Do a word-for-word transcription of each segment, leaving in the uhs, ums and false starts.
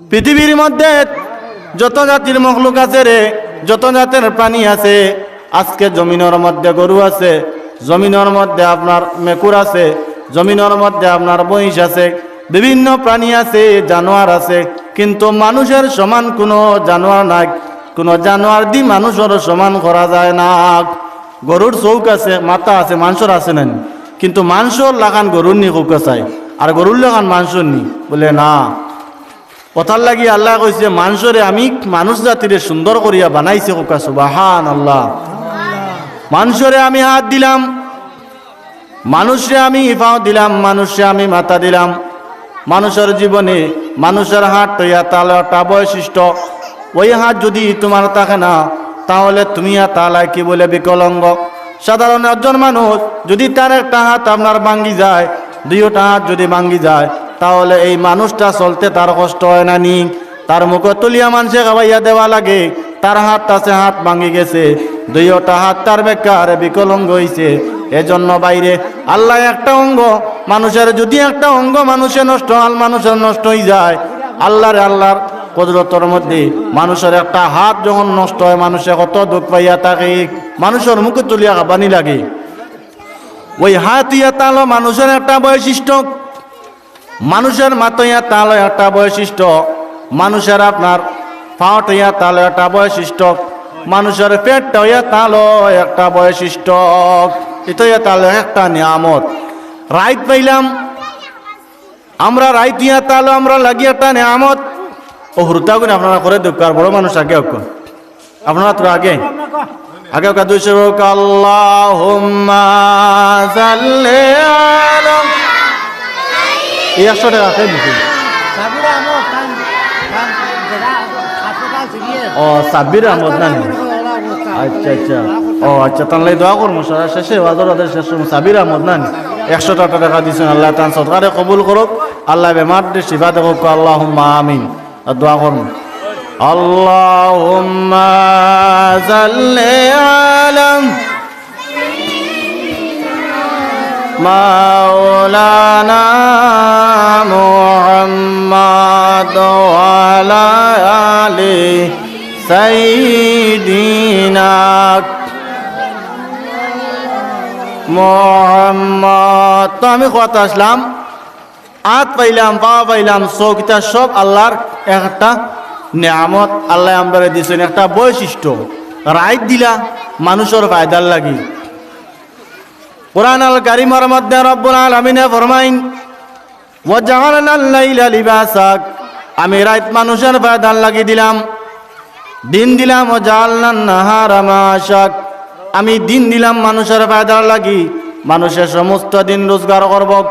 পৃথিবীর মধ্যে যত জাতির মখলুক আছে রে, যত জাতের প্রাণী আছে, আজকে জমিনর মধ্যে গরু আছে, জমিনর মধ্যে আপনার মেকুর আছে, জমিনর মধ্যে আপনার মহিষ আছে, বিভিন্ন প্রাণী আছে, জানোয়ার আছে, কিন্তু মানুষের সমান কোনো জানোয়ার নাই, কোনো জানোয়ার দি মানুষর সমান করা যায় না। গরুর চউখ আছে, মাথা আছে, মানষর আছে না নি? কিন্তু মানষর লাখান গরুর নি কউক্কা চাই, আর গরুর লাখান মানষর নি? বলে না। অতার লাগি আল্লায় কইছে, মানষরে আমি মানুষ জাতিরে সুন্দর করিয়া বানাইছি, কউক্কা সুবহানাল্লাহ। মানষরে আমি হাত দিলাম, মানুষরে আমি পাও দিলাম, মানুষরে আমি মাথা দিলাম। মানুষর জীবনে মানুষর হাত অইয়া তালো একটা বৈশিষ্ট্য। ওই হাত যদি তুমার থাকে না, তাহলে তুমি আর তালায় কি বলে বিকলাঙ্গ। সাধারণ একজন মানুষ যদি তার একটা হাত আপনার ভাঙ্গি যায়, দুইওটা হাত যদি ভাঙ্গি যায়, তাহলে এই মানুষটা চলতে তার কষ্ট হয় না নি? তার মুখো তুলিয়া মানষে খাবাইয়া দেওয়া লাগে, তার হাত আছে, হাত ভাঙ্গি গেছে, দুইওটা হাত তার বেকার বিকলাঙ্গ অইছে। এজন্য বাইরে আল্লায় একটা অঙ্গ, মানুষর যদি একটা অঙ্গ মানুষে নষ্ট, হাল মানুষর নষ্ট অই যায়, আল্লারে আল্লার কুদরতর মধ্যে মানুষর একটা হাত যখন নষ্ট হয়, মানুষে কত দুখ পাইয়া থাকে, মানুষর মুখো তুলিয়া খাবানি লাগে। ওই হাত ইয়া তালো মানুষর একটা বৈশিষ্ট্য, মানুষর মাথা ইয়া তালো একটা বৈশিষ্ট্য, মানুষর আপনার পাওটা ইয়া তালো একটা বৈশিষ্ট্য, মানুষর পেটটা ইয়া তালো একটা বৈশিষ্ট্য। ইটা ইয়া তালো একটা নিয়ামত। রাইত পাইলাম আমরা, রাইত ইয়া তালো আমরা লাগি একটা নিয়ামত। ও হুরুতাগুন আপনারা করে দেউক্কা, আর বড় মানুষ আগে অউক্কা। আপনারা তো আগে, আগে অউক্কা দুইশো অউক্কা, আল্লাহুম্মা সাল্লি আলা। এই একশো টেকা কে দিছে? ও, সাব্বির আহমদ না নি? আচ্ছা, আচ্ছা। ও, আচ্ছা, তার লাগি দোয়া করমু, সারা শেষে, ওয়াজর আগে শেষ করমু। সাব্বির আহমদ না নি? একশো টেকা দিছইন, আল্লায় তান সদকারে কবুল করউক, আল্লায় বেমাররে শিফা দেউক, আল্লাহুম্মা আমিন। আর দোয়া করমু। আল্লাহুম্মা সাল্লি আলা মাওলানা মুহাম্মদ ওয়া আলা আলি সাইয়্যিদিনা মুহাম্মদ। তো আমি কওয়াত আছলাম, আত পাইলাম, পাও পাইলাম, চউখ, ইতা সব আল্লার একটা নিয়ামত, আল্লায় আমরারে দিছইন একটা বৈশিষ্ট্য। রাইত দিলা মানুষর ফায়দার লাগি। কুরআন আল কারীমর মধ্যে রব্বুল আলামিনে ফরমাইন, "ওয়া জাআলনাল লাইলা লিবাসা", আমি রাইত মানুষর ফায়দার লাগি দিলাম। দিন দিলাম, "ওয়া জাআলনান নাহারা মাআশা", আমি দিন দিলাম মানুষর ফায়দার লাগি। মানুষে সমস্ত দিন রুজগার করবো,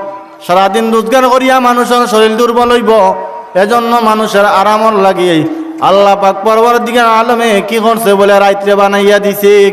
সারাদিন রুজগার করিয়া মানুষর শরীল দুর্বল অইবো, এজন্য মানুষর আরামর লাগি আল্লাহ পাক পরওয়ারদিগার আলমে কি করছে বলে রাইতরে বানাইয়া দিছে।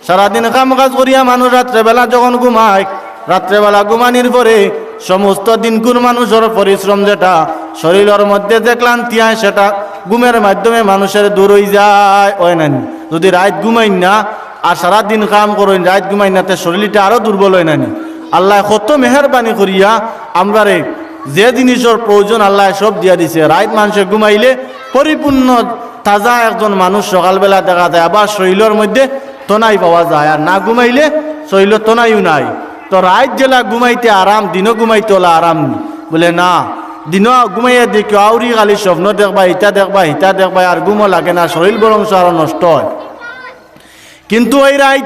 সারাদিন কাম কাজ করিয়া মানুষ রাত্রেবেলা যখন ঘুমায়, রাত্রেবেলা ঘুমানির পরে সমস্ত দিনকুর মানুষর পরিশ্রম যেটা, শরীলর মধ্যে যে ক্লান্তি আয়, সেটা ঘুমের মাধ্যমে মানুষের দূর অই যায়, অয় না নি? যদি রাইত ঘুমাইন না আর সারাদিন কাম করইন, রাইত ঘুমাইন না, তে শরীলটা আরো দুর্বল অয় না নি? আল্লায় কত মেহেরবানি করিয়া আমরারে যে জিনিসর প্রয়োজন আল্লায় সব দিয়া দিছে। রাইত মানষে ঘুমাইলে পরিপূর্ণ তাজা একজন মানুষ সকালবেলা দেখা যায়, আবার শরীলর মধ্যে তনাই পাওয়া যায়। আর না ঘুমাইলে শরীলো তনাইও নাই। তো রাইত যেলা ঘুমাইতে আরাম, দিনো ঘুমাইতে অলা আরাম নি? বলে না, দিনো ঘুমাইয়া দেখি আউরি খালি স্বপ্ন দেখবা, ইতা দেখবা, হিতা দেখবা, আর ঘুমও লাগে না, শরীল বরঞ্চ আরো নষ্ট অয়। কিন্তু ওই রাইত,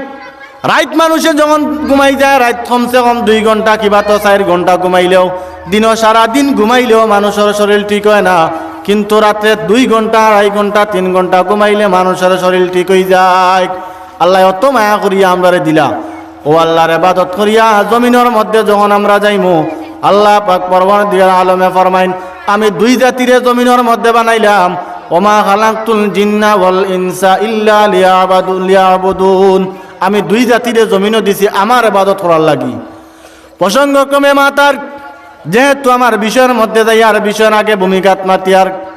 রাইত মানষে যখন ঘুমাই যায়, রাইত কমসে কম দুই ঘন্টা কিবা তো চাইর ঘন্টা ঘুমাইলেও, দিনো সারাদিন ঘুমাইলেও মানষর শরীল ঠিক অয় না, কিন্তু রাত্রে দুই ঘন্টা, আড়াই ঘন্টা, তিন ঘন্টা ঘুমাইলে মানষর শরীল ঠিক অই যায়। আল্লায় অত মায়া করিয়া আমরারে দিলা। ও আল্লার এবাদত করিয়া জমিনর মধ্যে যখন আমরা যাইমু, আল্লাহ পাক পরওয়ারদিগার আলমে ফরমাইন, আমি দুই জাতিরে জমিনর মধ্যে বানাইলাম, "ওমা খালাকতুল জিন্না ওয়াল ইনসা ইল্লা লিয়াবাদু-, লিয়াবুদুন।" আমি দুই জাতিরে জমিনো দিছি আমার এবাদত করার লাগি। প্রসঙ্গক্রমে মাতার, যেহেতু আমার বিষয়র মধ্যে যাইয়ার, বিষয়র আগে ভূমিকাত মাতিয়ার,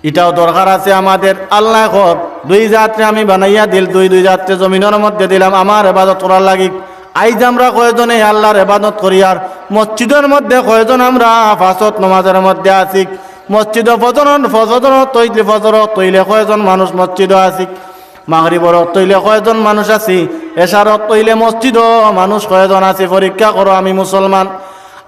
ইটাও দরকার আছে আমাদের। আল্লায় কর, দুই জাতরে আমি বানাইয়া দিল, দুই, দুই জাতরে জমিনর মধ্যে দিলাম আমার এবাদত করার লাগি। আইজ আমরা কয়জনে আল্লার এবাদত করিয়ার, মসজিদর মধ্যে কয়জন আমরা পাঁচ ওয়াক্ত নমাজর মধ্যে আছি, মসজিদো ফজরর, ফজরর অক্ত অইলে, ফজরর অক্ত অইলে কয়জন মানুষ মসজিদো আছি? মাগরিবর অক্ত অইলে কয়জন মানুষ আছি? এশার অক্ত অইলে মসজিদো মানুষ কয়জন আছি? পরীক্ষা করো, আমি মুসলমান।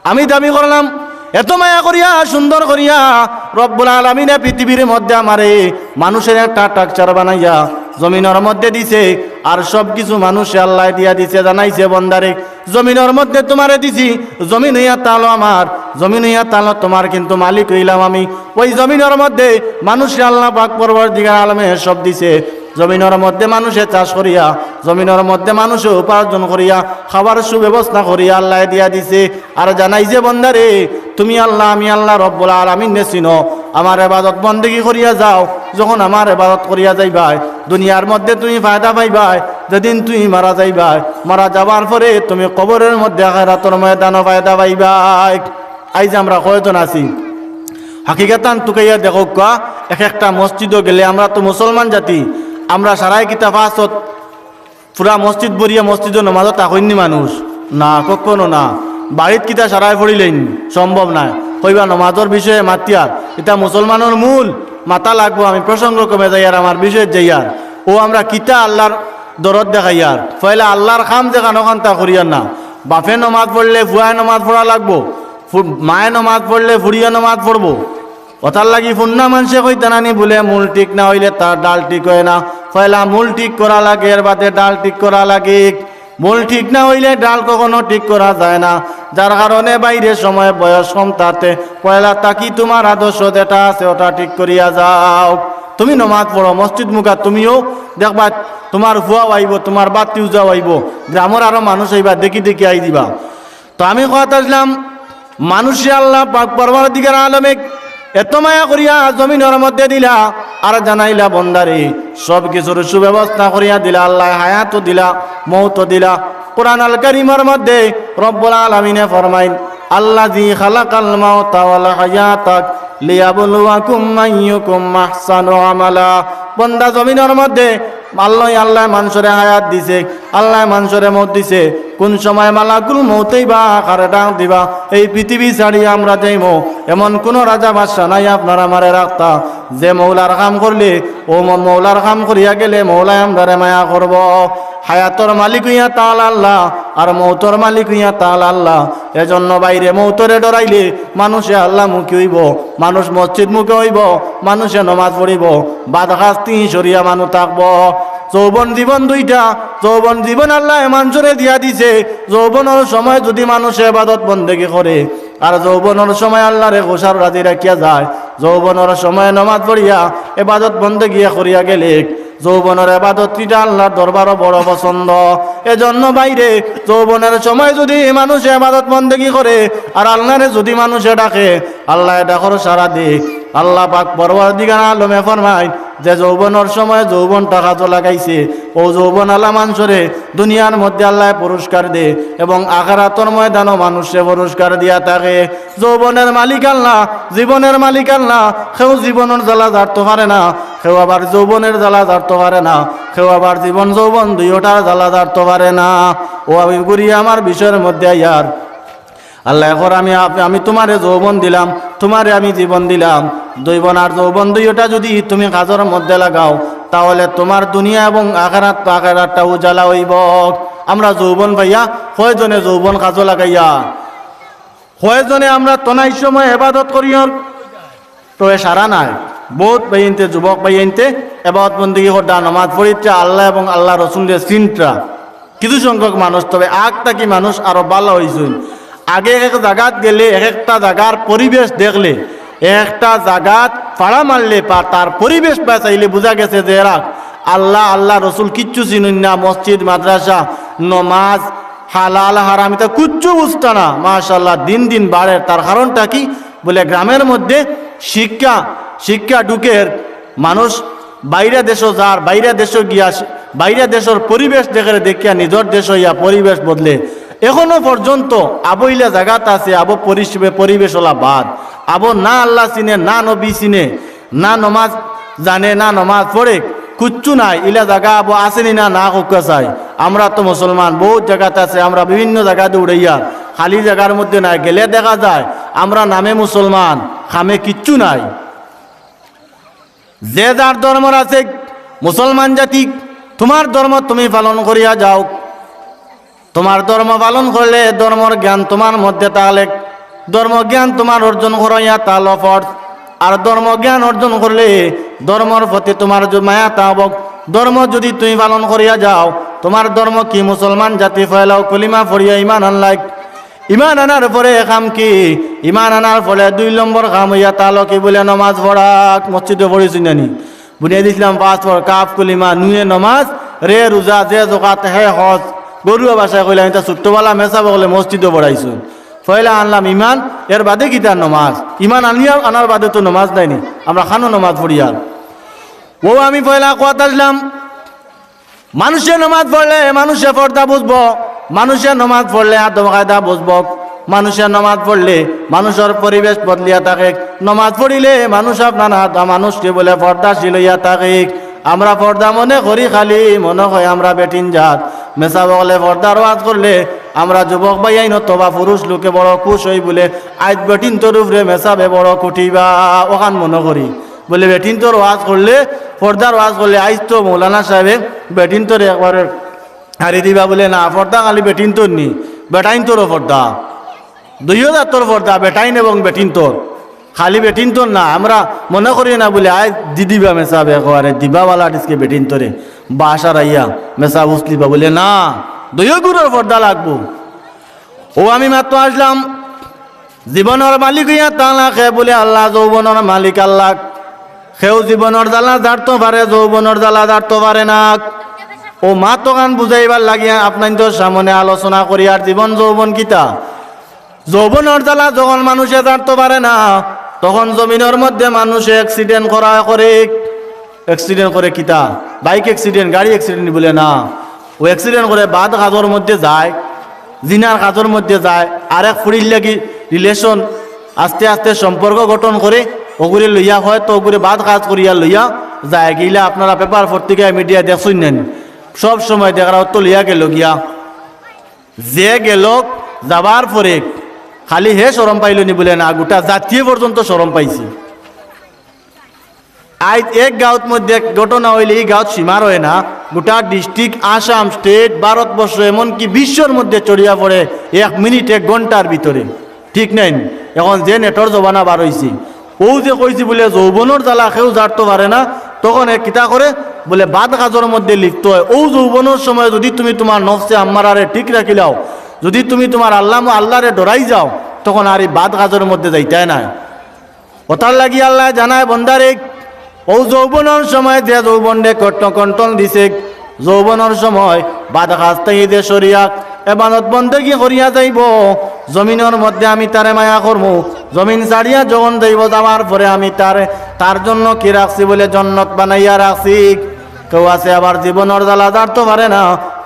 আমি দাবি করলাম, এত মায়া করিয়া, সুন্দর করিয়া রব্বুল আলামিনে পৃথিবীর মধ্যে আমারে মানুষের একটা structure বানাইয়া জমিনর মধ্যে দিছে, আর সব কিছু মানুষে আল্লায় দিয়া দিছে, জানাইছে, "বন্দারে, জমিনর মধ্যে তুমারে দিছি, জমিন অইয়া তালো আমার, জমিন অইয়া তালো তুমার, কিন্তু মালিক অইলাম আমি।" ওই জমিনর মধ্যে মানুষে আল্লাহ পাক পরওয়ারদিগার আলমে সব দিছে, জমিনর মধ্যে মানুষে চাষ করিয়া, জমিনর মধ্যে মানুষে উপার্জন করিয়া, খাবার সুব্যবস্থা করিয়া আল্লায় দিয়া দিছে। আর জানাইছে, "বন্দারে, তুমি আল্লাহ, আমি আল্লাহ রব্বুল আলামিনরে চিনো, আমার ইবাদত বন্দেগি করিয়া যাও। যখন আমার ইবাদত করিয়া যাইবায়, দুনিয়ার মধ্যে তুমি ফায়দা পাইবায়, যেদিন তুমি মারা যাইবায়, মারা যাওয়ার পরে তুমি কবরের মধ্যে আখেরাতর ময়দানো ফায়দা পাইবায়।" আইজ আমরা কয়জন আছি? হাকিকাতান তুকাইয়া দেখউক্কা, এক একটা মসজিদো গেলে আমরা তো মুসলমান জাতি, আমরা সারাই কিতা পাঁচ অক্ত পুরা মসজিদ ভরিয়া মসজিদো নমাজো থাকইননি মানুষ? না, কখনো না। বাড়িত কিতা সারাই পড়িলেইন? সম্ভব নায়। কইবা নমাজর বিষয়ে মাতিয়ার, ইটা মুসলমানর মূল, মাতা লাগবো, আমি প্রসঙ্গ কমে যাইয়ার, আমার বিষয়ে যাইয়ার। ও আমরা কিতা আল্লাহর দরদ দেখাইয়ার? পয়লা আল্লাহর কাম যেখান অখানতা করিয়ার না। বাপে নমাজ পড়লে ফুয়ায় নমাজ পড়া লাগবো, ফু-, মায়ে নমাজ পড়লে ফুড়িয়ে নমাজ পড়বো। অতার লাগি ফুন্না মানষে কইতা নানি বুলে, "মূল ঠিক না অইলে তার ডাল ঠিক অয় না।" পয়লা মূল ঠিক করা লাগে, এর বাদে ডাল ঠিক করা লাগে। মূল ঠিক না অইলে ডাল কখনো ঠিক করা যায় না। যার কারণে বাইরে সময় বয়স কম, তাতে পয়লা থাকি তুমার আদর্শ যেটা আছে, ওটা ঠিক করিয়া যাও। তুমি নমাজ পড়ো, মসজিদ মুখা তুমিও দেখবা, তুমার ফুয়াও আইবো, তুমার বাতিউজাও আইবো, গ্রামর আরো মানুষ আইবা, দেখি দেখি আই দিবা। তো আমি কওয়াত আছলাম, মানুষে আল্লাহ পাক পরওয়ারদিগার আলমে এত মায়া করিয়া জমিনর মধ্যে দিলা, আর জানাইলা, "বন্দারে, সব কিছুর সুব্যবস্থা করিয়া দিলা, আল্লায় হায়াতও দিলা, মউতও দিলা।" কোরআন আল কারীমর মধ্যে রব্বুল আলামিনে ফরমাইন, "আল্লাযী খালাকাল মাউতা ওয়াল হায়াতা লিয়াবলুয়াকুম আইয়ুকুম আহসানু আমালা।" বন্দা, জমিনর মধ্যে আল্লায়, আল্লায় মানষরে হায়াত দিছে, আল্লায় মানষরে মউত দিছে। কুন সময় মালাকুল মউত আইবা, কারে ডাক দিবা, এই পৃথিবী ছাড়ি আমরা যাইমু, এমন কুনু রাজা বাদশা নাই আপনার আমারে রাখতা। যে মৌলার কাম করলে, ও ম-, মৌলার কাম করিয়া গেলে মৌলায় আমরারে মায়া করবো। হায়াতর মালিক অইয়া তালা আল্লাহ, আর মউতর মালিক অইয়া তালা আল্লাহ। এজন্য বাইরে মউতরে ডরাইলে মানুষে আল্লামুখী অইবো, মানুষ মসজিদমুখী অইবো, মানুষে নমাজ পড়িবো, বাদ খাস্তি সরিয়া মানুষ থাকবো। যৌবন জীবন দুইটা, যৌবন জীবন আল্লায় মানষরে দিয়া দিছে। যৌবনর সময় যুদি মানুষে ইবাদত বন্দেগি করে, আর যৌবনর সময় আল্লারে খুশার রাজি রাখিয়া যায়, যৌবনর সময় নমাজ পড়িয়া ইবাদত বন্দেগি করিয়া গেলে, যৌবনর ইবাদত ইটা আল্লার দরবারো বড় পছন্দ। এজন্য বাইরে যৌবনর সময় যুদি মানুষে ইবাদত বন্দেগি করে, আর আল্লারে যুদি মানুষে ডাকে, আল্লায় ডাকর সাড়া দে। আল্লাহ পাক পরওয়ারদিগার আলমে ফরমায় যে যৌবনর সময় যৌবনটা কাজো লাগাইছে, ও যৌবন আলা মানষরে দুনিয়ার মধ্যে আল্লায় পুরস্কার দে এবং আখেরাতর ময়দানো মানুষরে পুরস্কার দিয়া থাকে। যৌবনর মালিক আল্লাহ, জীবনর মালিক আল্লাহ। কেউ জীবনর জ্বালা জারতো পারে না, কেউ আবার যৌবনর জ্বালা জারতো পারে না, কেউ আবার জীবন যৌবন দুইওটার জ্বালা জারতো পারে না। ও আমি ঘুরি আমার বিষয়র মধ্যে আইয়ার। আল্লায় কর, আমি আপ-, আমি তুমারে যৌবন দিলাম, তুমারে আমি জীবন দিলাম। যৌবন আর যৌবন দুইওটা যুদি তুমি কাজর মধ্যে লাগাও, তাহলে তুমার দুনিয়া এবং আখেরাত, আখেরাতটা উজালা অইবো। আমরা যৌবন পাইয়া, কয়জনে যৌবন কাজো লাগাইয়ার? কয়জনে আমরা তনাই সময় ইবাদত করিয়ার? তবে সারা নাই। বউত ভাইয়াইন্তে, যুবক ভাইয়াইন্তে ইবাদত বন্দেগি কররা, নমাজ পড়িত্রা, আল্লাহ এবং আল্লার রসুলরে চিনত্রা। কিছু সংখ্যক মানুষ, তবে আগ থাকি মানুষ আরো ভালা অইছইন। আগে এক এক জাগাত গেলে, এক একটা জাগার পরিবেশ দেখলে, এক একটা জাগাত ফাড়া মারলে বা তার পরিবেশ বায় চাইলে বুঝা গেছে যে এরা আল্লাহ, আল্লার রসুল কিচ্ছু চিনইন না, মসজিদ, মাদ্রাসা, নমাজ, হালাল, হারাম, ইতা কিচ্ছু বুঝতা না। মাশাআল্লাহ, দিন দিন বাড়ের। তার কারণটা কি? বুলে, গ্রামের মধ্যে শিক্ষা, শিক্ষা ঢুকের, মানুষ বাইরা দেশো যার, বাইরা দেশো গিয়া শি-, বাইরা দেশর পরিবেশ দেখের, দেখিয়া নিজর দেশো ইয়া পরিবেশ বদলে। এখনো পর্যন্ত আবো ইলা জাগাত আছে, আবো পরিবেশ, পরিবেশ ওলা বাদ। আবো না আল্লাহ চিনে, না নবী চিনে, না নমাজ জানে, না নমাজ পড়ে, কুচ্ছু নাই। ইলা জাগা আবো আছেনি না, না কউক্কা চাই। আমরা তো মুসলমান, বউত জাগাত আছে, আমরা বিভিন্ন জাগাত দৌড়াইয়ার, খালি জাগার মধ্যে নাই। গেলে দেখা যায় আমরা নামে মুসলমান, কামে কিচ্ছু নাই। যে যার ধর্মর আছে, মুসলমান জাতি, তুমার ধর্ম তুমি পালন করিয়া যাও। তুমার ধর্ম পালন করলে ধর্মর জ্ঞান তুমার মধ্যে থাকলে, ধর্ম জ্ঞান তুমার অর্জন করাইয়া তালো ফরজ। আর ধর্ম জ্ঞান অর্জন করলে ধর্মর প্রতি তুমার যে মায়া থাকবো। ধর্ম যদি তুমি পালন করিয়া যাও, তুমার ধর্ম কি? মুসলমান জাতি, পয়লাও কলিমা পড়িয়া ইমান আনলাইক। ইমান আনার পরে কাম কি? ইমান আনার পরে দুই নম্বর কাম অইয়া তালো কি বুলে? নমাজ পড়াক। মসজিদো পড়িছইন না নি? বুনিয়া দিছিলাম পাঁচ পর কাপ কলিমা, নুয়ে নমাজ, রে রোজা, যে জকাত, হে হজ। ঘরুয়া ভাষায় কইলাম, ইতা ছোট্টবালা মেসাব অকলে মসজিদো পড়াইছইন। পয়লা আনলাম ইমান, এর বাদে কিতা? নমাজ। ইমান আনিয়া আনার বাদে তো নমাজ নাইনি, আমরা খানো নমাজ পড়িয়ার। অউ আমি পয়লা কথা আসলাম, মানুষে নমাজ পড়লে মানুষে পর্দা বুঝবো, মানুষে নমাজ পড়লে আদব কায়দা বুঝবো, মানুষে নমাজ পড়লে মানুষর পরিবেশ বদলিয়া থাকে। নমাজ পড়িলে মানুষ আপনার আদা মানুষ কি বুলে পর্দাশীল অইয়া থাকে। আমরা পর্দা মনে করি খালি, মনে হয় আমরা বেটিন জাত। মেসাব অকলে পর্দার ওয়াজ করলে আমরা যুবক ভাইয়াইন অথবা পুরুষ লোকে বড় খুশ অই বুলে, আইজ বেটিন্তর উপরে মেসাবে বড় কুটিবা, অখান মনে করি। বুলে বেটিন্তর ওয়াজ করলে, পর্দার ওয়াজ করলে, আইজ তো মৌলানা সাহেবে বেটিন্তরে একবারে হারি দিবা। বুলে না, পর্দা খালি বেটিন্তর নি, বেটাইন্তরও পর্দা। দুইও জাতর পর্দা, বেটাইন এবং বেটিন্তর। খালি বেটিন্তর না, আমরা মনে করি না বুলে আইজ দি দিবা মেসাবে একবারে, দিবা বালা ডিসকে বেটিন্তরে। বাসার আইয়া মেসাব উসলিবা বুলে না, দুইও গুরুর পর্দা লাগবো। অউ আমি মাত্র আসলাম, জীবনর মালিক অইয়া তালা কে বুলে আল্লাহ, যৌবনর মালিক আল্লাহ। কেউ জীবনর জ্বালা জারতো পারে, যৌবনর জ্বালা জারতো পারে না। অউ মাতখান বুঝাইবার লাগিয়া আপনাইন্তর সামনে আলোচনা করি। আর জীবন যৌবন কিতা? যৌবনর জ্বালা যখন মানুষে জারতো পারে না, তখন জমিনর মধ্যে মানুষে accident করা করে। Accident করে কিতা? Bike accident, গাড়ি accident বুলে না। অউ accident করে বাদ কাজর মধ্যে যায়, জিনার কাজর মধ্যে যায়, আরেক ফুড়ির লাগি relation, আস্তে আস্তে সম্পর্ক গঠন করে, অগুরে লইয়া হয়তো অগুরে বাদ কাজ করিয়া লইয়া যায়। গিলা আপনারা paper পত্রিকায় media দেখছইন না নি? সব সময় দেখরা অত লইয়া গেল গিয়া। যে গেল, যাবার পরে খালি হে শরম পাইল নি বুলে না, গোটা জাতিয়ে পর্যন্ত শরম পাইছে। আইজ এক গাঁওত মধ্যে এক ঘটনা অইলে ই গাঁওত সীমা রয় না, গোটা district, আসাম state, ভারতবর্ষ, এমনকি বিশ্বর মধ্যে ছড়িয়া পড়ে এক মিনিট, এক ঘন্টার ভিতরে। ঠিক নাইন? এখন যে নেটর জমানা বার অইছে, অউ যে কইছি বুলে যৌবনর জ্বালা কেউ জারতো পারে না, তখন এ কিতা করে বুলে বাদ কাজর মধ্যে লিপ্ত অয়। অউ যৌবনর সময় যুদি তুমি তুমার নফসে আম্মারারে ঠিক রাখিলাও, যুদি তুমি তুমার আল্লাহ, আল্লাহরে ডরাই যাও, তখন আর ই বাদ কাজর মধ্যে যাইতায় নায়। অতার লাগি আল্লায় জানায় বন্দারে, অউ যৌবনর সময় যে যৌবনরে কট-, control দিছে, যৌবনর সময় বাদ কাজ থাকি যে সরিয়া এবাদত বন্দেগি করিয়া যাইবো, জমিনর মধ্যে আমি তারে মায়া করমু। জমিন ছাড়িয়া যখন যাইবো, যাওয়ার পরে আমি তারে, তার জন্য কি রাখছি বুলে জন্নত বানাইয়া রাখছি। কেউ আছে আবার জীবনর জ্বালা জারতো পারে না।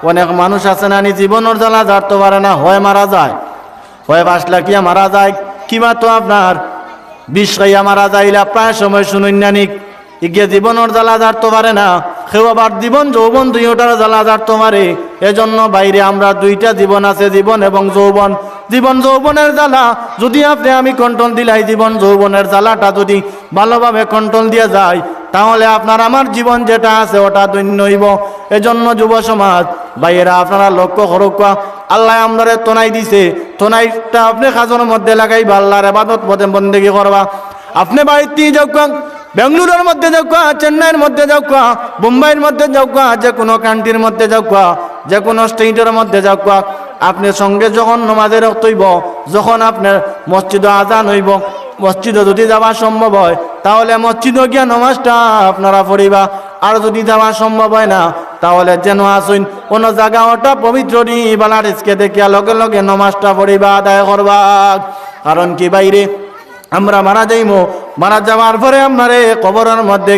অনেক মানুষ আছে না নি জীবনর জ্বালা জারতো পারে না, হয় মারা যায়, হয় ফাঁস লাগিয়া মারা যায়, কিবা তো আপনার বিষ খাইয়া মারা যায়, ইলা প্রায় সময় শুনইন না নি? ইগিয়ে জীবনর জ্বালা জারতো পারে না, কেউ আবার জীবন যৌবন দুইওটার জ্বালা জারতো পারে। এজন্য ভাইরে, আমরা দুইটা জীবন আছে, জীবন এবং যৌবন। জীবন যৌবনের জ্বালা যুদি আপনে আমি control দিলাই, জীবন যৌবনের জ্বালাটা যুদি ভালোভাবে control দিয়া যাই, তাহলে আপনার আমার জীবন যেটা আছে ওটা ধন্য অইবো। এজন্য যুব সমাজ ভাইয়েরা, আপনারা লক্ষ্য করউক্কা, আল্লায় আমরারে তনাই দিছে, তনাইটা আপনে কাজর মধ্যে লাগাইবা, আল্লাহর ইবাদত বদে বন্দেগি করবা। আপনে বাড়িত যাউক্কা, বেঙ্গালুরুর মধ্যে যাউক্কা, চেন্নাইর মধ্যে যাউক্কা, বোম্বাইর মধ্যে যাউক্কা, যে কোনো countryর মধ্যে যাউক্কা, যে কোনো stateর মধ্যে যাউক্কা, আপনে সঙ্গে যখন নমাজে রক্ত অইবো, যখন আপনার মসজিদো আজান অইবো, মসজিদো যুদি যাওয়া সম্ভব হয়, তাহলে মসজিদো গিয়া নমাজটা আপনারা পড়িবা। আর যুদি যাওয়া সম্ভব হয় না, তাহলে যেনো আছইন, অনো জাগা ওটা পবিত্র নি, বালা রিজকে দেখিয়া লগে লগে নমাজটা পড়িবা, আদায় করবা। কারণ কি ভাইরে, আমরা মারা যাইমু, মারা যাওয়ার পরে আমরারে কবরর মধ্যে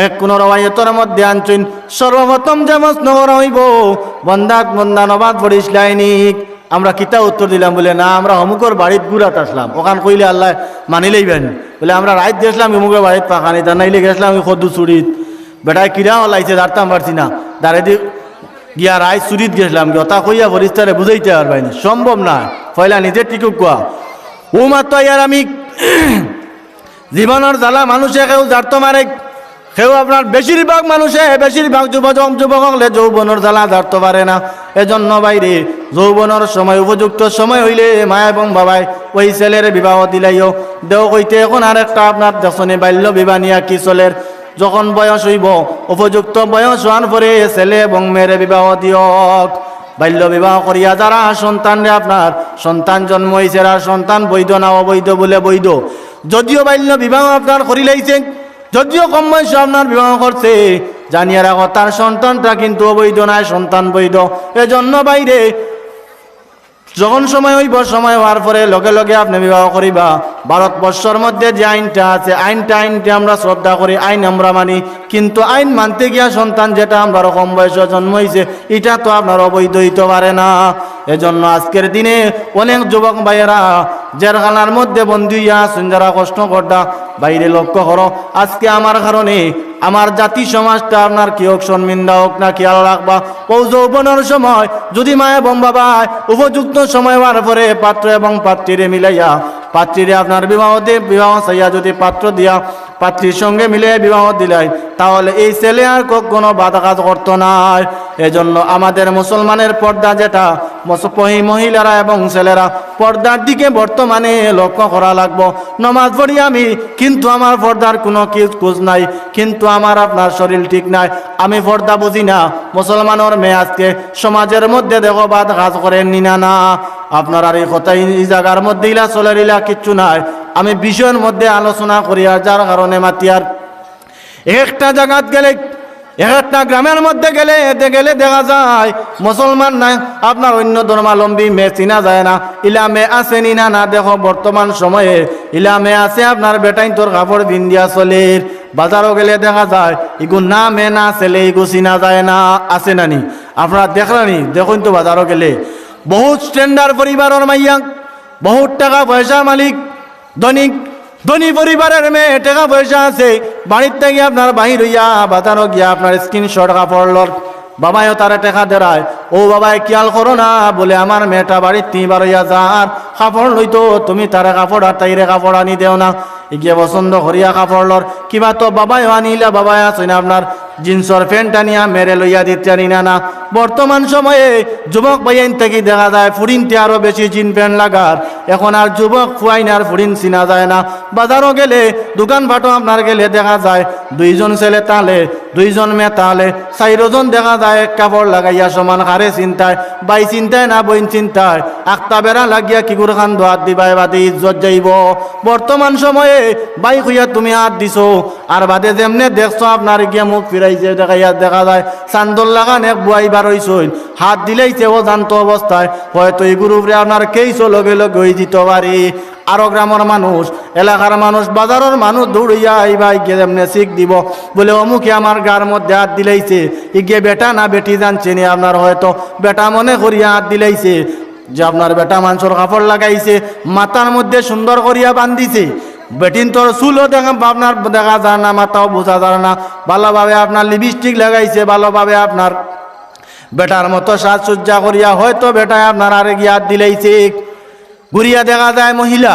এক কোনো রওয়ায়তর মধ্যে আনছইন, সর্বপ্রথম যে প্রশ্ন করা অইবো, বন্দা, বন্দা নমাজ পড়িছলায় নি? আমরা কিতা উত্তর দিলাম? বুলে, না, আমরা অমুকর বাড়িত ঘুরাত আছলাম। অখান কইলে আল্লায় মানিলাইবা নি? বুলে, আমরা রাইত গেছলাম অমুকর বাড়িত পাখানি, তার নাইলে গেছলাম অউ কদু চুরিত। বেটায় কিরা হলাইছে, জারতাম পারছি না। দারেদি গিয়া রাইত চুরিত গেছলাম, অতা কইয়া ফিরিস্তারে বুঝাইতা পারবায় নি, সম্ভব নায়। পয়লা নিজে ঠিক অউক্কা। অউ মাত্র ইয়ার আমি জীবনর জ্বালা মানুষে কেউ জারতো পারে, কেউ আপনার বেশিরভাগ মানুষে, বেশিরভাগ যুবক, যুবক অকলে যৌবনর জ্বালা জারতো পারে না। এজন্য ভাইরে, যৌবনর সময়, উপযুক্ত সময় অইলে মা এবং বাবায় ওই ছেলের বিবাহ দিলাইও। দেও কইতে এখন আরেকটা আপনার দেখছনি বাল্য বিবাহ নিয়া কি চলের। যখন বয়স অইবো, উপযুক্ত বয়স অওয়ার পরে ছেলে এবং মেয়েরে বিবাহ দিয়ক। বাল্য বিবাহ করিয়া যারা সন্তানরে আপনার সন্তান জন্ম অইছে, আর সন্তান বৈধ না অবৈধ বুলে বৈধ, যদিও বাল্য বিবাহ আপনার করিলাইছে, যদিও কম বয়সে আপনার বিবাহ করছে, জানিয়া রাখো, তার সন্তানটা কিন্তু অবৈধ নায়, সন্তান বৈধ। এজন্য ভাইরে, যখন সময় অইবো, সময় অওয়ার পরে লগে লগে আপনে বিবাহ করিবা। ভারতবর্ষর মধ্যে যে আইনটা আছে, আইনটা, আইনটা আমরা শ্রদ্ধা করি, আইন আমরা মানি, কিন্তু আইন মানতে গিয়া সন্তান যেটা আমরার কম বয়সে জন্ম অইছে, ইটা তো আপনার অবৈধ অইতো পারে না। এজন্য আজকের দিনে অনেক যুবক ভাইয়েরা জেলখানার মধ্যে বন্দী অইয়া আছইন, যারা কষ্ট কররা, ভাইরে লক্ষ্য করো, আজকে আমার কারণে আমার জাতি সমাজটা আপনার কি হোক, শর্মিন্দা হোক না, খেয়াল রাখবা। অউ যৌবনর সময় যদি মা এবং বাবায় উপযুক্ত সময় অওয়ার পরে পাত্র এবং পাত্রীরে মিলাইয়া, পাত্রীরে আপনার বিবাহ দি-, বিবাহ চাইয়া যদি পাত্র দিয়া পাত্রীর সঙ্গে মিলে বিবাহ দিলাই, তাহলে এই ছেলে আর কখনো বাদ কাজ করতো নায়। এজন্য আমাদের মুসলমানের পর্দা যেটা, মুস-, পহি-, মহিলারা এবং ছেলেরা পর্দার দিকে বর্তমানে লক্ষ্য করা লাগবো। নমাজ পড়ি আমি, কিন্তু আমার পর্দার কোনো কি-, খোঁজ নাই, কিন্তু আমার আপনার শরীর ঠিক নাই, আমি পর্দা বুঝি না। মুসলমানর মেয়ে আজকে সমাজের মধ্যে দেখো বাদ কাজ করের নি না, না, আপনার আর এই কথা, এই জাগার মধ্যে ইলা চলের, ইলা কিচ্ছু নাই। আমি বিষয়ের মধ্যে আলোচনা করি, আর যার কারণে মাতিয়ার। এক একটা জাগাত গেলে, এক একটা গ্রামের মধ্যে গেলে, এতে গেলে দেখা যায় মুসলমান নাই, আপনার অন্য ধর্মাবলম্বী মেয়ে চিনা যায় না। ইলা মেয়ে আছে নি না, না, দেখো বর্তমান সময়ে ইলা মেয়ে আছে, আপনার বেটাইন্তর কাপড় পিন্দিয়া চলের। বাজারো গেলে দেখা যায় ইগু না মেয়ে না ছেলে, ইগু চিনা যায় না, আছে না নি? আপনারা দেখরা নি? দেখইন তো বাজারো গেলে বহুত standard পরিবারর মাইয়া, বহুত টেকা পয়সা মালিক, ধনী, ধনী পরিবারের মেয়ে, টেকা পয়সা আছে, বাড়ির থাকি আপনার বাহির অইয়া বাজারো গিয়া আপনার screenshot কাপড় লর, বাবায়ও তারে টেকা দেরায়, অউ বাবায় খেয়াল করো না, বুলে আমার মেয়েটা বাড়ির থাকি বার অইয়া যার কাপড় লইতো, তুমি তারে কাপড় আর তাইরে কাপড় আনি দেও না, ইগিয়ে পছন্দ করিয়া কাপড় লর, কিবা তো বাবায়ও আনিলা, বাবায় আছইন আপনার জিন্সর প্যান্ট আনিয়া মেয়েরে লইয়া দিতা নি না, না। বর্তমান সময়ে যুবক ভাইয়াইন থাকি দেখা যায় ফুড়িন্তে আরো বেশি জিন প্যান্ট লাগার। এখন আর যুবক ফুয়াইন আর ফুড়িন চিনা যায় না। বাজারো গেলে, দোকানপাটো আপনার গেলে দেখা যায় দুইজন ছেলে তালে, দুইজন মেয়ে তালে, চাইরোজন দেখা যায় এক কাপড় লাগাইয়া সমান, কারে চিনতায়, ভাই চিনতায় না বইন চিনতায়, আখতা বেড়া লাগিয়া কিগুর কান্দো আত দিবায়, বাদে ইজ্জত যাইবো। বর্তমান সময়ে ভাই কইয়া তুমি আত দিছো, আর বাদে যেমনে দেখছো আপনার গিয়া মুখ ফিরাইছে, দেখাইয়া দেখা যায় চান্দর লাখান এক বুয়াই বার অইছইন, আত দিলাইছে অজান্ত অবস্থায়, হয়তো ইগুর উপরে আপনার কেইসও লগে লগে অইযিতো পারে। আরো গ্রামর মানুষ, এলাকার মানুষ, বাজারর মানুষ দৌড়াইয়া আইবা, ইগিয়ে যেমনে চিক দিবো, বুলে অমুকে আমার গার মধ্যে আত দিলাইছে, ইগিয়ে বেটা না বেটি জানছে নি, আপনার হয়তো বেটা মনে করিয়া আত দিলাইছে, যে আপনার বেটা মানষর কাপড় লাগাইছে, মাথার মধ্যে সুন্দর করিয়া বান্ধিছে, বেটিন্তর চুলও দেখা, আপনার দেখা যার না, মাথাও বুঝা যার না, ভালোভাবে আপনার lipstick লাগাইছে, ভালোভাবে আপনার বেটার মতো সাজসজ্জা করিয়া হয়তো বেটায় আপনার আরে গিয়া আত দিলাইছে। ঘুরিয়া দেখা যায় মহিলা,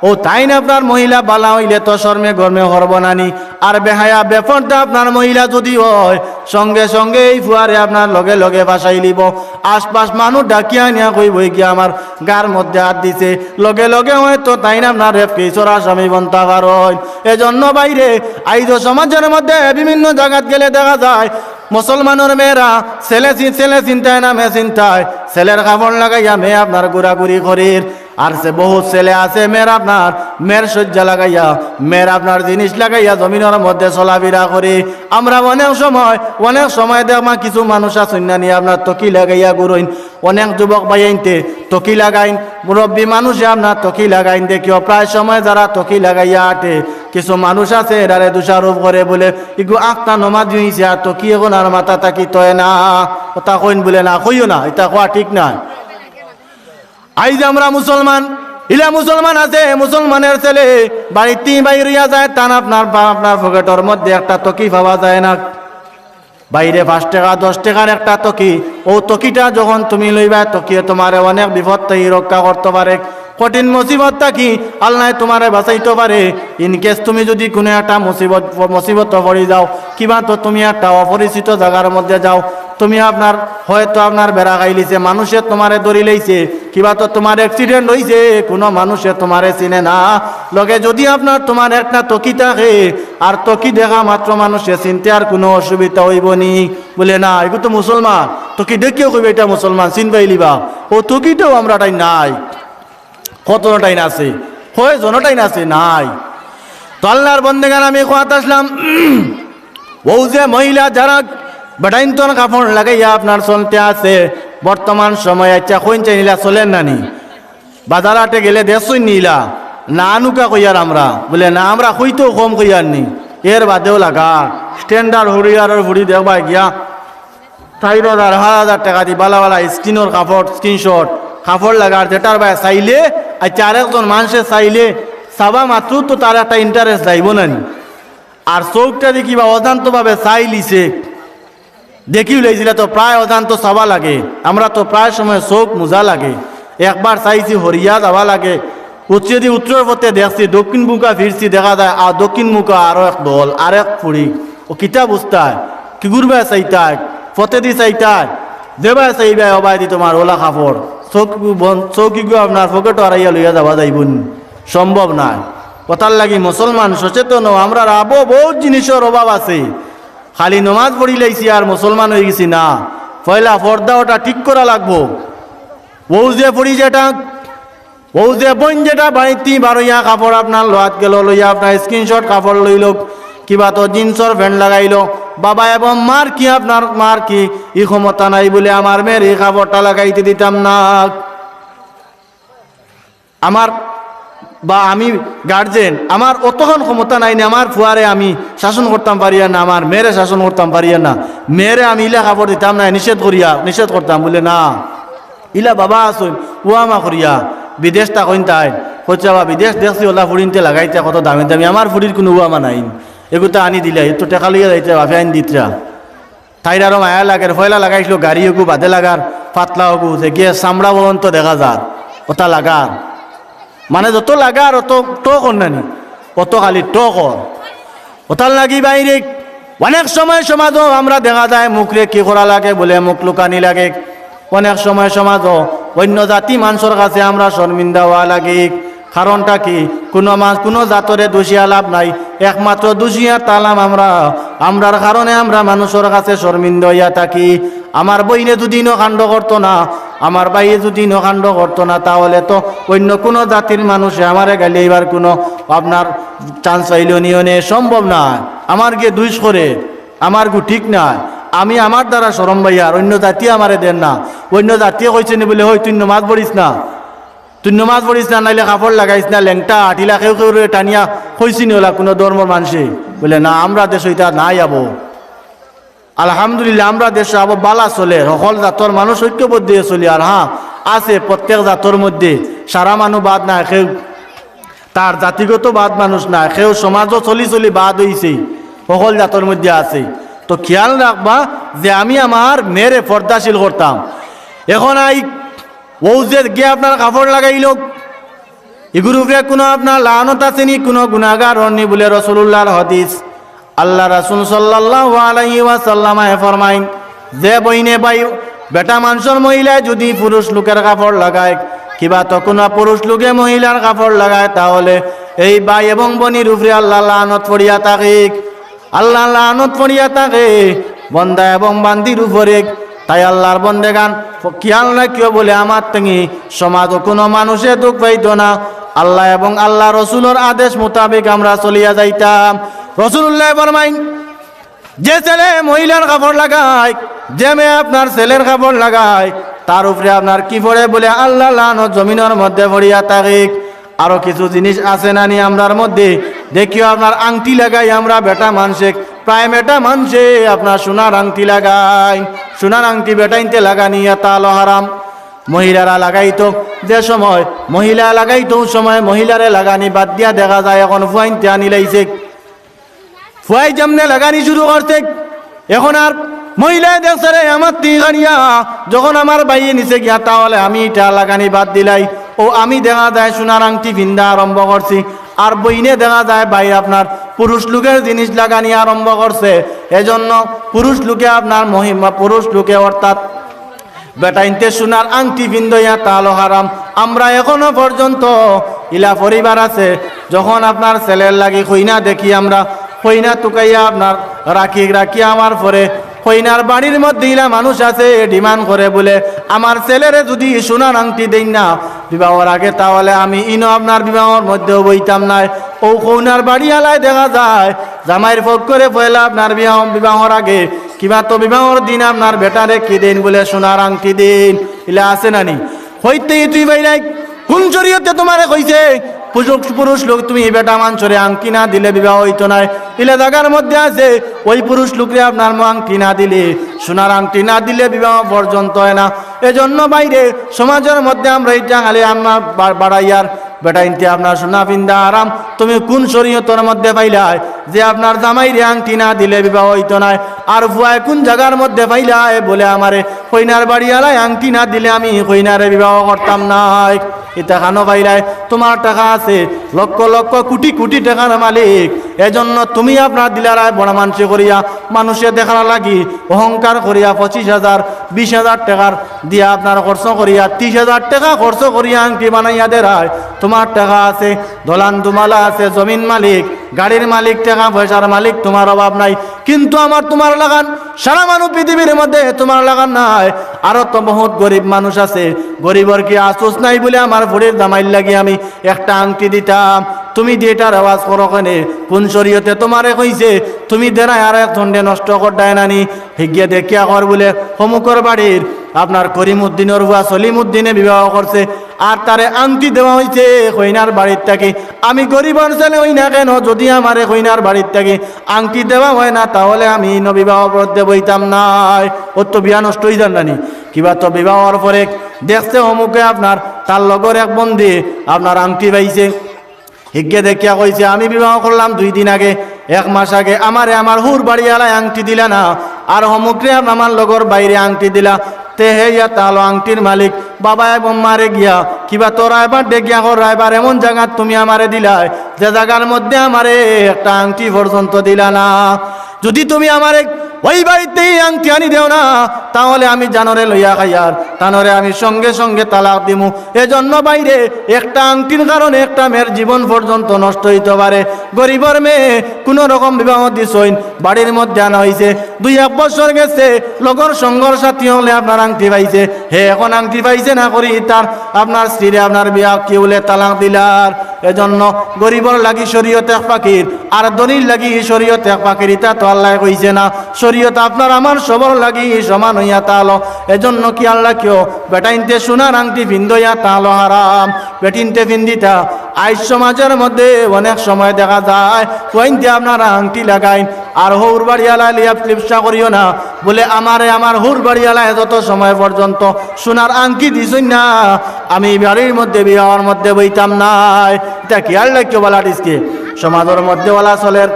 অউ তাইন আপনার মহিলা বালা অইলে তো শরমে গরমে করবো না নি। আর বেহায়া বেপর্দা আপনার মহিলা যদি অয়, সঙ্গে সঙ্গে এই ফুয়ারে আপনার লগে লগে ফাঁসাইলিবো। আশপাশ মানুষ ডাকিয়া আনিয়া কইবো, ইগিয়ে আমার গার মধ্যে আত দিছে, লগে লগে হয়তো তাইন আপনার rape case-র আসামি বনতা পারইন। এজন্য ভাইরে, আইজও সমাজর মধ্যে বিভিন্ন জাগাত গেলে দেখা যায় মুসলমানর মেয়েরা ছেলে চি-, ছেলে চিনতায় না মেয়ে চিনতায়, ছেলের কাপড় লাগাইয়া মেয়ে আপনার ঘুরাঘুরি করের। আর সে বহুত ছেলে আছে মেয়ের আপনার, মেয়ের সজ্জা লাগাইয়া, মেয়ের আপনার জিনিস লাগাইয়া জমিনর মধ্যে চলাফিরা করে। আমরা অনেক সময়, অনেক সময় দেখমা কিছু মানুষ আছইন না নি আপনার তকি লাগাইয়া ঘুরইন, অনেক যুবক ভাইয়াইন্তে তকি লাগাইন, মুরব্বী মানুষে আপনার তকি লাগাইন দেখিও, প্রায় সময় যারা তকি লাগাইয়া আটে, কিছু মানুষ আছে এরারে দোষারোপ করে বুলে, ইগু আখতা নমাজি অইছে আর তকি এখন আর মাথা থাকি তয় না, কথা কইন বুলে না, কইও না, ইতা কওয়া ঠিক নায়। আইজ আমরা মুসলমান, ইলা মুসলমান আছে, মুসলমানের ছেলে বাড়িত্তি বাইর অইয়া যায়, তান আপনার, আপনার পকেটর মধ্যে একটা তকি পাওয়া যায় না। বাইরে পাঁচ টেকা, দশ টেকার একটা তকি, অউ তকিটা যখন তুমি লইবায়, তকিয়ে তুমারে অনেক বিপদ থাকি রক্ষা করতো পারে। কঠিন মুসিবত থাকি আল্লায় তুমারে বাঁচাইতো পারে। In case তুমি যুদি কুনু একটা মুসিবত, মুসিবতো পড়ি যাও, কিবা তো তুমি একটা অপরিচিত জাগার মধ্যে যাও, তুমি আপনার, হয়তো আপনার বেড়া খাইলিছে, মানুষে তুমারে ধরিলাইছে, কিবা তো তুমার accident অইছে, কুনু মানুষে তুমারে চিনে না, লগে যুদি আপনার তুমার একটা তকি থাকে, আর তকি দেখা মাত্র মানুষে চিনতে আর কুনু অসুবিধা অইবো নি? বুলে, না, এগু তো মুসলমান, তকি দেখিও কইবা ইটা মুসলমান, চিন পাইলিবা। অউ তকিটাও আমরাটাইন নাই, কতজনটাইন আছে, কয়জনটাইন আছে, নাই। তো আল্লার বন্দেগান, আমি কওয়াত আছলাম, অউ যে মহিলা যারা বেটাইন্তর কাপড় লাগাইয়া আপনার চলতে আছে, বর্তমান সময়, আইচ্ছা, কইন চাইন ইলা চলের না নি? বাজার হাটে গেলে দেখছইন নি ইলা? না, আনুকা কইয়ার আমরা। বুলে, না, আমরা কইতেও কম কইয়ার নি, এর বাদেও লাগার। Standard হুরিয়ারর ফুড়ি দেখবায় গিয়া, চাইর হাজার, পাঁচ হাজার টেকা দি বালা বালা skinর কাপড়, skin short কাপড় লাগার, যেটার বায় চাইলে, আইচ্ছা, আরেকজন মানষে চাইলে, চাবা মাত্র তো তার একটা interest যাইবো না নি? আর চউখটা দেখিবা অজান্তভাবে চাইলিছে, দেখিলাইছে, ইলা তো প্রায় অজান্ত চাবা লাগে। আমরা তো প্রায় সময় চউখ মুজা লাগে, একবার চাইছি হরিয়া যাওয়া লাগে। উতরেদি উতরর পথে দেখছি, দক্ষিণ মুখা ফিরছি, দেখা যায় আর দক্ষিণ মুখা আরো এক দল, আরেক ফুড়ি। অউ কিতা বুঝতায়, কিগুর বায় চাইতায়, পথেদি চাইতায়, যেবায় চাইবায় অবায়দি তুমার অলা কাপড়, চউখ বন-, চউখ ইগু আপনার পকেটো হারাইয়া লইয়া যাওয়া যাইবো নি? সম্ভব নায়। অতার লাগি মুসলমান সচেতন অও, আমরার আবো বউত জিনিসর অভাব আছে। খালি নমাজ পড়িলাইছি আর মুসলমান অইগেছি না, পয়লা পর্দা অটা ঠিক করা লাগবো। অউ যে ফুড়ি যেটা, অউ যে বইন যেটা বাড়িত বারইয়া কাপড় আপনার লওয়াত গেলো, লইয়া আপনার skin short কাপড় লইলো, কিবা তো jeansর pant লাগাইলো, বাবা এবং মার কি, আপনার মার কি ই ক্ষমতা নাই বুলে আমার মেয়ের ই কাপড়টা লাগাইতে দিতাম না? আমার বা আমি guardian, আমার অতখান ক্ষমতা নাই নি, আমার ফুয়ারে আমি শাসন করতাম পারিয়ার না, আমার মেয়েরে শাসন করতাম পারিয়ার না, মেয়েরে আমি ইলা কাপড় দিতাম নায়, নিষেধ করিয়া, নিষেধ করতাম। বুলে, না, ইলা বাবা আছইন, উয়ামা করিয়া, বিদেশ থাকইন তাইন। কইছে, বাবা, বিদেশ দেখছি, অলা ফুড়িন্তে লাগাইতা কত দামি দামি, আমার ফুড়ির কুনু উয়ামা নাই, এগুতা আনি দিলা, এত টেকা লইয়া যাইতা, বাপে আইন দিতরা। তাইর আরো মায়া লাগের, পয়লা লাগাইছিল গাড়ি অগু, বাদে লাগার পাতলা অগু, যে গিয়া চামড়া পর্যন্ত দেখা যার, অটা লাগার। মানে যত লাগার অত টক অর না নি, অত খালি টক অর। অতার লাগি বাইরে অনেক সময় সমাজো আমরা দেখা যায় মুখরে কি করা লাগে বুলে মুখ লুকানি লাগে। অনেক সময় সমাজো অইন্য জাতি মানষর কাছে আমরা শর্মিন্দা অওয়া লাগে। কারণটা কি? কুনু মানষ, কুনু জাতরে দুষিয়া লাভ নাই, একমাত্র দুষিয়া তালাম আমরা। আমরার কারণে আমরা মানষর কাছে শর্মিন্দা অইয়া থাকি। আমার বইনে যুদি ইনো কাণ্ড করতো না, আমার ভাইয়ে যুদি ইনো কাণ্ড করতো না, তাহলে তো অইন্য কুনু জাতির মানুষে আমারে গালিয়াইবার কুনু আপনার chance পাইলো নি, অনে সম্ভব না। আমার গিয়ে দুষ করে, আমার গু ঠিক না, আমি আমার দ্বারা শরম পাইয়ার, অইন্য জাতিয়ে আমারে দের না। অইন্য জাতিয়ে কইছে নি বুলে, "হই, তুই নমাজ পড়িস না।" তুই নমাজ পড়িস না, নাইলে কাপড় লাগাইস না, লেংটা আটিলা কেউ কেউরে টানিয়া কইছি নি অলা কুনু ধর্মর মানষে? বুলে, না, আমরা দেশো ইতা নাই আবো। আলহামদুলিল্লাহ, আমরা দেশো আবো বালা চলের, হকল জাতর মানুষ ঐক্যবদ্ধ অইয়া চলি। আর হ্যাঁ, আছে প্রত্যেক জাতর মধ্যে, সারা মানু বাদ নাই, কেউ তার জাতিগত বাদ মানুষ নাই, কেউ সমাজো চলি চলি বাদ অইছে, হকল জাতর মধ্যে আছে। তো খিয়াল রাখবা যে আমি আমার মেয়েরে পর্দাশীল করতাম। এখন আই অউ যে গিয়া আপনার কাপড় লাগাইলো, ইগুর উপরে কুনু আপনার লানত আছে নি, কুনু গুনাগার অর নি বুলে রসুলুল্লাহর হাদিস। আল্লার রসুল সাল্লাল্লাহু আলাইহি ওয়াসাল্লামে ফরমাইন, যে বইনে ভাই বেটা মানষর মহিলায় যুদি পুরুষ লোকের কাপড় লাগায়, কিবা তো কুনু পুরুষ লোকে মহিলার কাপড় লাগায়, তাহলে এই ভাই এবং বইনর উপরে আল্লার লানত পড়িয়া থাকিক। আল্লার লানত পড়িয়া থাকে বন্দা এবং বান্দির উপরে। তাই আল্লার বন্দেগান, খিয়াল রাখিও বুলে আমার থাকি সমাজো কুনু মানষে দুখ পাইতো না। আল্লা এবং আল্লার রসুলর আদেশ মোতাবেক আমরা চলিয়া যাইতাম। রসুলুল্লায় ফরমাইন, যে ছেলে মহিলার কাপড় লাগায়, যে মেয়ে আপনার ছেলের কাপড় লাগায়, তার উপরে আপনার কি পড়ে বুলে আল্লার লানত জমিনর মধ্যে পড়িয়া থাকিক। আরো কিছু জিনিস আছে না নি আমরার মধ্যে? দেখিও, আপনার আংটি লাগাই আমরা বেটা মানষে, প্রায় বেটা মানষে আপনার সোনার আংটি লাগাই। সোনার আংটি বেটাইন্তে লাগানি ইটা অইলো হারাম। মহিলারা লাগাইতো, যে সময় মহিলা লাগাইতো, অউ সময় মহিলারে লাগানি বাদ দিয়া দেখা যায় এখন ফুয়াইন্তে আনিলাইছে। ফুয়াই যেমনে লাগানি শুরু করছে, এখন আর মহিলায় দেখছে রে, আমার তিন গানিয়া, যখন আমার ভাইয়ে নিছে গিয়া, তাহলে আমি ইটা লাগানি বাদ দিলাই। ও আমি দেখা যায় সোনার আংটি ফিন্দা আরম্ভ করছি, আর বইনে দেখা যায় ভাই আপনার পুরুষ লোকের জিনিস লাগানি আরম্ভ করছে। এজন্য পুরুষ লোকে আপনার মহিমা, পুরুষ লোকে অর্থাৎ বেটাইন্তে সোনার আংটি ফিন্দইয়া তালো হারাম। আমরা এখনো পর্যন্ত ইলা পরিবার আছে, যখন আপনার ছেলের লাগি কইনা দেখি আমরা, কইনা তুকাইয়া আপনার রাখি রাখি আমার পরে কইনার বাড়ির মধ্যে ইলা মানুষ আছে, ডিমান্ড করে বলে, "আমার ছেলেরে যদি সোনার আংটি দেইন না, বিবাহর আগে, তাহলে আমি ইনো আপনার বিবাহর মধ্যেও বইতাম নায়।" ও কইনার বাড়িয়ালায় দেখা যায় জামাইর পক্ষরে পয়লা আপনার বিবাহ, বিবাহর আগে কিবা তো বিবাহর দিন আপনার বেটারে কি দেইন বলে, "সোনার আংটি দেইন।" ইলা আছে নানি? হইতেই তুই বাইরাই, কোন শরীয়তে তোমারে কইছে পুরুষ, পুরুষ লোক তুমি বেটা মানষরে আংটি না দিলে বিবাহ হইতো নায়? ইলা জাগার মধ্যে আছে, ওই পুরুষ লোকরে আপনার মো আংটি না দিলে, সোনার আংটি না দিলে বিবাহ পর্যন্ত হয় না। এজন্য বাইরে সমাজের মধ্যে আমরা ইটা খালি আমরা বা-, বাড়াইয়ার বেটাইন্তে আপনার সোনা ফিন্দা হারাম। তুমি কোন শরীয়তর মধ্যে পাইলায় যে আপনার জামাইরে আংটি না দিলে বিবাহ হইতো নায়? আর ফুয়ায় কোন জাগার মধ্যে পাইলায় বলে আমারে কইনার বাড়িয়ালায় আংটি না দিলে আমি কইনারে বিবাহ করতাম নায়? ইতা খানো পাইলায়, তোমার টেকা আছে, লক্ষ লক্ষ কোটি কোটি টেকার মালিক। এজন্য তুমি আপনার দিলারায় বড় মানষি করিয়া, মানুষে দেখার লাগি অহংকার করিয়া পঁচিশ হাজার, বিশ হাজার টেকার দিয়া আপনার খরচ করিয়া, ত্রিশ হাজার টেকা খরচ করিয়া আংটি বানাইয়া দেরায়। তোমার টেকা আছে, দলান দুমালা আছে, জমিন মালিক, গাড়ির মালিক, টেকা পয়সার মালিক, তোমার অভাব নাই। কিন্তু আমার তোমার লাখান সারা মানুষ পৃথিবীর মধ্যে তোমার লাখান নাই। আরো তো বহুত গরিব মানুষ আছে, গরিবর কি আফসোস নাই বলে আমার ফুড়ির জামাইর লাগি আমি একটা আংটি দিতাম? তুমি দি ইটার আওয়াজ করো কেনে? কোন শরীয়তে তোমারে কইছে তুমি দেরায় আর একজনরে নষ্ট কররায় নানি? হিগে দেখিয়া কর বলে হমুকর বাড়ির আপনার করিমউদ্দিনর ফুয়া সলিমউদ্দিনে বিবাহ করছে, আর তারে আংটি দেওয়া হইছে কইনার বাড়ির থাকি। আমি গরিবর ছেলে হই না কেন, যদি আমারে কইনার বাড়ির থাকি আংটি দেওয়া হয় না, তাহলে আমি ইনো বিবাহ পড়তে বইতাম নায়। ও তো বিয়া নষ্ট হই যার নানি। কিবা তো বিবাহর পরে দেখছে হমুকে আপনার তার লগর এক বন্ধে আপনার আংটি পাইছে। হিগে দেখিয়া কইছে, "আমি বিবাহ করলাম দুই দিন আগে, এক মাস আগে, আমারে আমার হুর বাড়িয়ালায় আংটি দিলা না, আর হমুকরে আমার লগর বাইরে আংটি দিলা।" তে হে ইয়া তালো আংটির মালিক, বাবা এবং মারে গিয়া, "কিবা তো রায়বার ডেগিয়া কর রায়বার, এমন জাগাত তুমি আমারে দিলায়, যে জাগার মধ্যে আমারে একটা আংটি পর্যন্ত দিলা না।" যদি তুমি আমারে ওই বাড়িতেই আংটি আনি দেও না, তাহলে আমি জানরে লইয়া খাইয়ার, তানরে আমি সঙ্গে সঙ্গে তালাক দিমু। এজন্য বাইরে একটা আংটির কারণে একটা মেয়ের জীবন পর্যন্ত নষ্ট হইতে পারে। গরিবর মেয়ে কোনো রকম বিবাহ দিছইন, বাড়ির মধ্যে আনা হইছে, দুই এক বছর গেছে, লগর সঙ্গর সাথী হলে আপনার আংটি পাইছে, হে এখন আংটি পাইছে না করি তার আপনার স্ত্রীরে আপনার বিয়া কি বলে তালাক দিলার। এজন্য গরিবর লাগি শরীয়ত এক পাখির, আর ধনীর লাগি শরীয়ত এক পাখির, ইতা তো আল্লায় কইছে না। শরীয়ত আপনার আমার সবর লাগি সমান হইয়া তালো। এজন্য কি আল্লাহ কেউ বেটাইন্তে সোনার আংটি ফিন্দইয়া তালো হারাম, বেটিন্তে ফিন্দিতা। আইজ সমাজের মধ্যে অনেক সময় দেখা যায় ফুয়াইন্তে আপনার আংটি লাগাইন, আর হৌর বাড়িয়ালায় লিয়া লিপসা করিও না, বলে, "আমারে আমার হুর বাড়িয়ালায় যত সময় পর্যন্ত সোনার আংটি দিছইন না, আমি বাড়ির মধ্যে বিয়ার মধ্যে বইতাম নায়।" ইতা কি আর লাগতো বালা ডিসকে সমাজের মধ্যে ওলা চলের।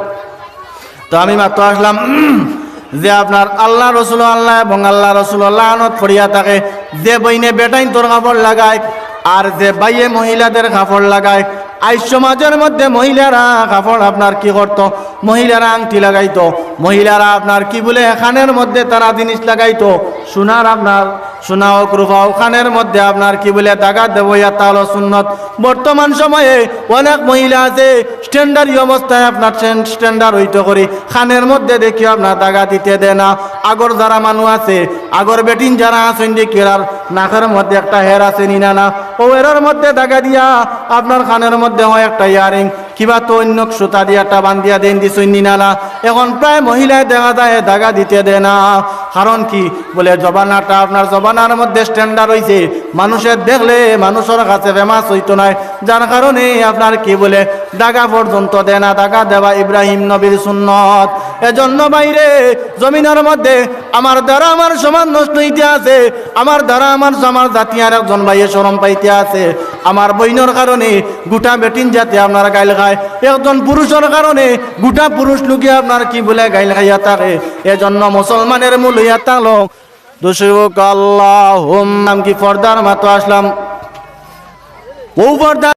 তো আমি মাত্র আসলাম যে আপনার আল্লাহ রসুল, আল্লাহ এবং আল্লাহ রসুল আল্লাহ আনত পড়িয়া থাকে, যে বইনে বেটাইন্তর কাপড় লাগায় আর যে বাইয়ে মহিলাদের কাপড় লাগায়, আইজ সমাজের মধ্যে মহিলারা কাপড় আপনার কি করতো? মহিলারা আংটি লাগাইতো, মহিলারা আপনার কি বলে কানের মধ্যে তারা জিনিস লাগাইতো, সোনার আপনার সোনা হোক রূপা হোক, কানের মধ্যে আপনার কি বলে দাগা দেবো, ইয়া তালো সুন্নত। বর্তমান সময়ে অনেক মহিলা আছে স্ট্যান্ডার্ড অবস্থায় আপনার স্ট্যান্ডার্ড হইতে করি কানের মধ্যে দেখি আপনার দাগা দিতে দেয় না। আগর যারা মানুষ আছে, আগর বেটিন যারা আছেন দেখি এরার নাকের মধ্যে একটা হের আছে নি না না, ও এরার মধ্যে দাগা দিয়া আপনার কানের মধ্যে হয় একটা ইয়ারিং, কিবা তো অন্য সুতা দিয়া একটা বান্ধিয়া দেন দিছইন নি না না। এখন প্রায় মহিলায় দেখা যায় দাগা দিতে দেয় না। কারণ কি? বলে জমানাটা আপনার জমানার মধ্যে স্ট্যান্ডার্ড হইছে, মানুষের দেখলে মানুষের কাছে ফেমাস হইতো নায়, যার কারণে আপনার কি বলে দাগা পর্যন্ত দেয় না। দাগা দেওয়া ইব্রাহিম নবীর সুন্নত। এজন্য বাইরে জমিনের মধ্যে আমার দ্বারা আমার সমাজ নষ্ট হইতে আছে, আমার দ্বারা আমার, আমার জাতি আর একজন ভাইয়ে শরম পাইতে আছে। আমার বইনর কারণে গোটা বেটিন জাতি আপনার গাইল খায়, একজন পুরুষর কারণে গোটা পুরুষ লোকে আপনার কি বলে গাইল খাইয়া থাকে। এজন্য মুসলমানের মূল হইয়া থাকলো দুশো আল্লাহ নাম কি পর্দার মাতো আসলাম। ও পর্দা